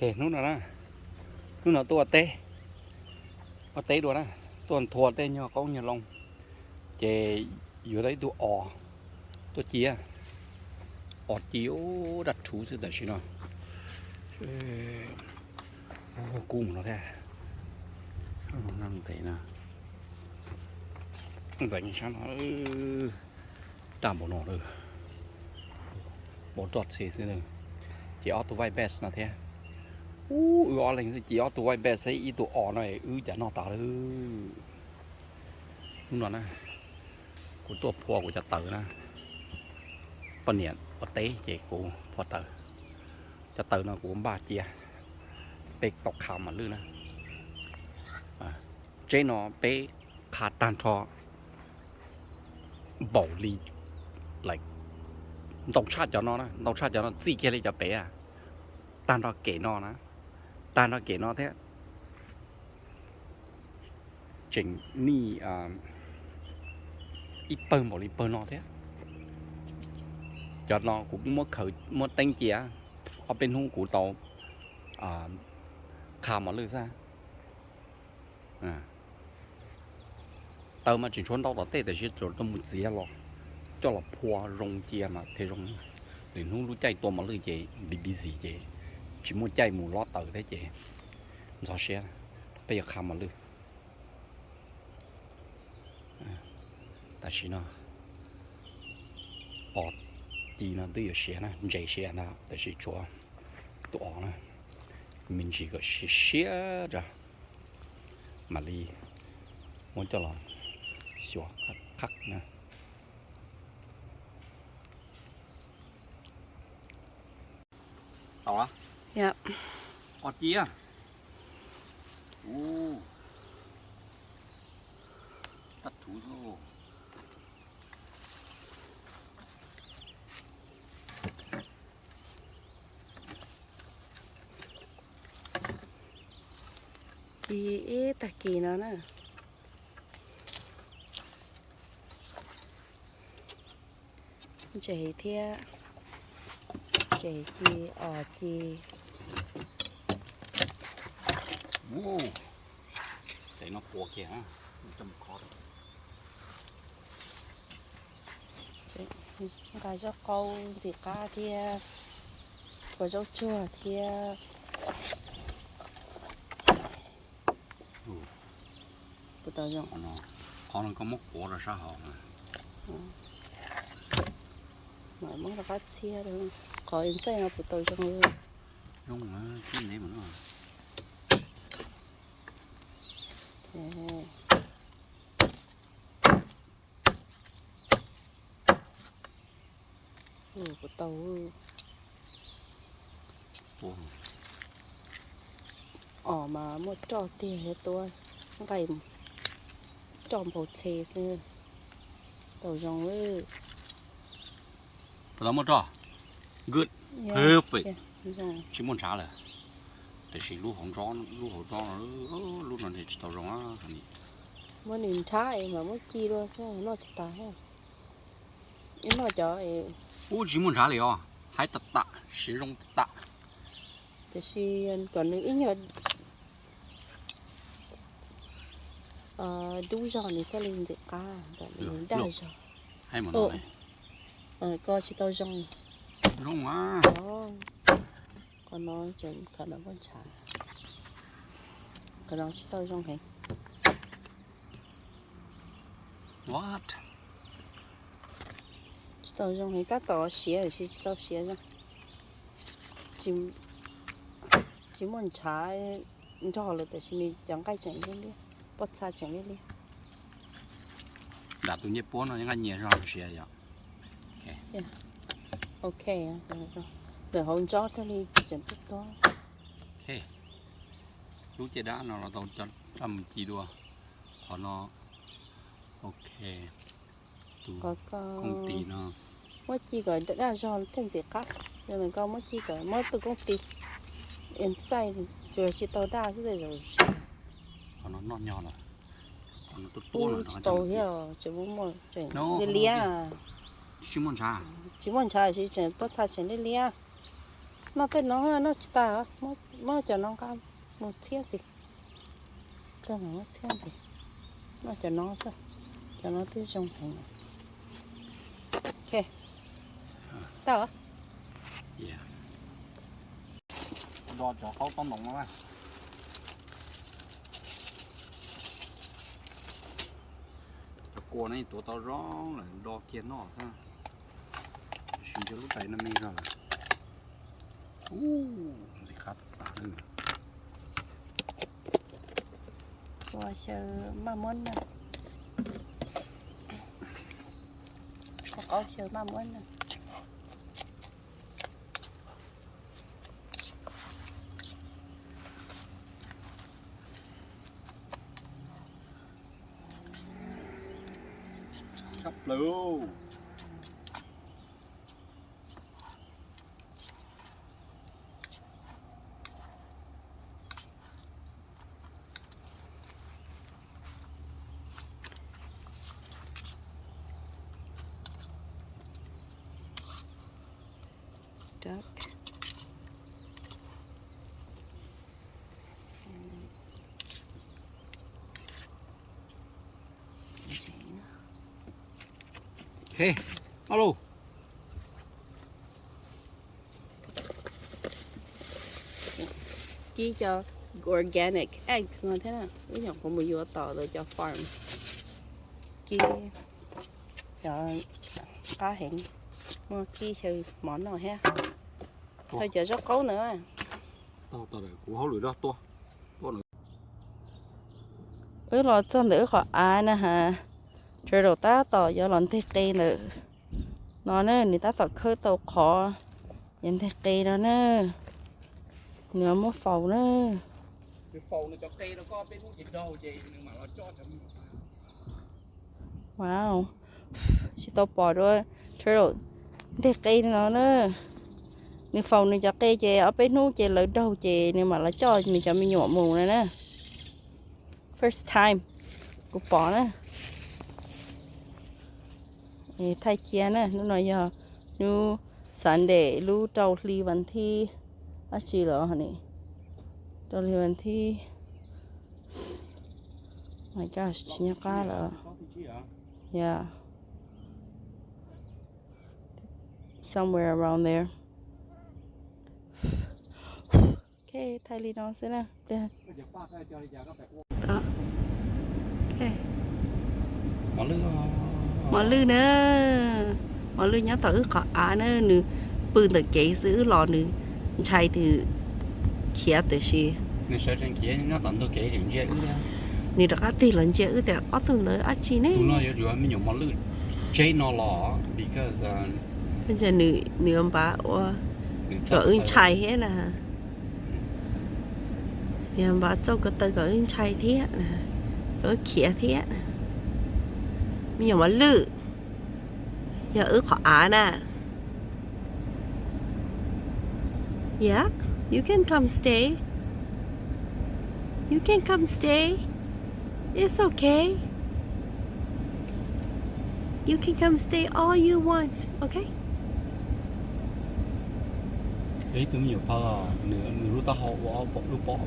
Hnub no na, hnub no tuaj ua teb, ua teb dua na, tuaj nthua tej nyuag qoob nyuag loo, ces yuav tau ib tug os tuaj ci, os ci daj rhuv xwb tam sim no. Kub mus no thiab, ntev na, ntxeev sab no, daj npaum no lawm, npaum roj txhe xwb, ces ob tug white bass no thiab. Ub, wb ob leeg xwb ci ob tug white bass xwb, ib tug os no wb cas noj tas lawm. Hnub no na, kuv tuaj phua kuv cov taws na, poj niam ua teb ces kuv phua taws. Cov taws no kuv npaj cia peb tau qha mos lwj na. Tsheb no peb qha tag nrho npaum li, ntau tshaj cov no na, ntau tshaj cov no txij kiag li cov pem, tag nrho kem no na, tag nrho kem no thiab. Tseem nij ib pawg npaum li pawg no thiab. Cov no kuv muab khaws muab teeb cia, ob peb hnub kuv tau qha mos lwj xwb. Taws mas tseem tshuav ntau tom tej, tab sis tsuas tau mus txiav los coj los phua zoo cia mas thiaj zoo. Lwm hnub lub caij tua mos lwj ces busy busy ces tsis muaj caij mus lob taws thiab ces ntxhov siab. Peb yuav qha mos lwj. Tam sim no os ci no twb yuav siav na, ntses siav ntag, tab sis tshuav tus os na, me ntsis kom siav siab rau mam li muab coj los xyuas qhab na. Tau, os ci, ub, tag rhuv xwb. Ci ib tag kis no na. Ntses thiab, ntses ci, os ci. Tes no puas kiag, coj mus kho. Nqa zaub qaub ntxim qab thiab, ua zaub tsuag thiab. Puas tau zoo? Qhov no koj muab quav rau sab hauv. Mam muab rov qab txhiab, qhov inside no puas tau zoo? Zoo, tib ntev mas no. Puas tau? Os mas muaj roj tiag, tuab nqaij roj npau txhe xwb. Tau zoo. Puas tau muaj roj? Good. Perfect. Tsis muaj ntshav lawm. Tiam sis lub hauv, lub hauv tsob, lub no tsis tau zoo. Muab nws nrhab es mam muab ci dua xwb, noj tsis tas thiab. Ib noj cov, ub, tsis muaj ntshav li os, haib tas tas, siav zoo tas tas. Tiam sis kom nws ib nyuag dub zog nws thiaj li ntxim qab, kom nws daj zog. Koj tsis tau zoo. Zoo. Qhov no, qhov no muaj ntshav, qhov no tsis tau zoo heev. What? Tsis tau zoo heev, tab tom siav tiam sis tsis tau siav zoo. Tsis muaj ntshav nrog lawm tiam sis nws cov nqaij tseem liab liab, pob txha tseem liab liab. Nram tus ncej puab no nqaij nyias zog siav yom. Ok, ntawm hauv ntsob thiaj li tseem tuab tuab. Lub caj dab no los tau coj mus ci dua. Qhov no, ok, tus kooj tis no. Muab ci kom daj zog thiaj ntxim qab. Yog koj muab ci kom muab tus kooj tis inside, tsuas tsis tau daj xwb tej zaum. Qhov no noj nyog lawm. Qhov no tuab tuab lawm, tsis tau thiab, tseem muaj muaj tseem liab liab. Tsis muaj ntshav. Tsis muaj ntshav, tseem pob txha tseem liab liab. Noj tej no noj tsis tas, muab Muab cov no nqa mus txhiab ntxiv. Kawg mas muab txhiab ntxiv. Muab cov no xwb. Cov no twb zoo heev. Ok. Tau. Do cov qaub tob ntoo no. Cov kua no tuav tau zoo lawm, do kiag noj xwb. Sim ntshe lub tais no me zog lawm. Ntxim qab tas li. Ua xyaw maj muab na. Ua qaub xyaw maj muab na. Tshaj plaws. Duck. Ok, alo. Kib cov organic eggs no thiab na, ib yam qhuav mus yuav tom lawv cov farm. Kib cov qab heev, muaj kib xyaw mov noj thiab. Tau cov zaub qaub ntawd. Wb los txog ntawm wb qhov av na has, Turtle tab tom yuav los nteg qe ntawm no na, nws tab tom khawb tau qhov yuav nteg qe no na. Nws muab faus na. Wow, tsis tau pom dua Turtle nteg qe no na. Nws faus nws cov qe ces ob peb hnub ces lawv daug ces nws mam los coj nws cov me nyuam mus na na. First time kuv pom na. Thaij cia na, hnub no yog hnub Sunday lub rau hli vas thib dab tsi los ne, rau hli vas thib, my gosh, tsis nyob qab lawm. Yeah. Somewhere around there. Ok, thaij li no xwb na. Mos lwj na, mos lwj nyob tom wb qhov av na, nws pw ntawm kev xwb, wb los nws ntshai nws khiav tiam sis nws rov qab tig los ntsia wb tias ob tug ntawd dab tsi ne. Tus no yuav tsum me nyuam mos lwj tseb no los, because nws yuav npav ua kom wb ntshai thiab na. Nws yuav npav txauj ko taw kom wb ntshai thiab na, kom wb khiav thiab. Me nyuam mos lwj, yog wb qhov av na. Yeah, you can come stay. You can come stay. It's okay. You can come stay all you want, okay? Ib tug me nyuam pog, nws lub taub hau ua lub pob,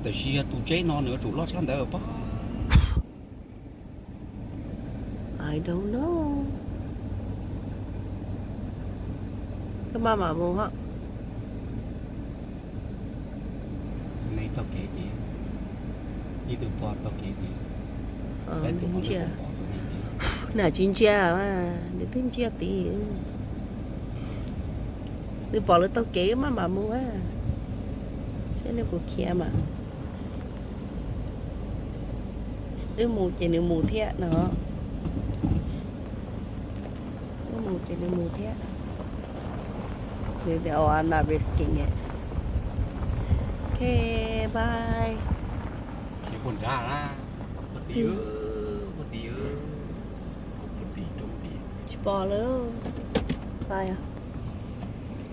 tab sis yog tus tseb no nws yuav tsum loj tshaj ntawd pob. I don't know. Koj maj mam mus os. Nej taug kev tiag, ib tug pog taug kev tiag. Nam tsis ntsia, nws twb ntsia tid. Nws pom lawv taug kev maj mam mus a, saib nws puas khiav mas. Wb mus ces nws mus thiab no. Wb mus ces nws mus thiab. Nws tias, oh, I'm not risking it. Ok, bye. Khiav puag nrad na. Puag tim, puag tim, puag tim roob tim. Tsis pom lawm. Bye.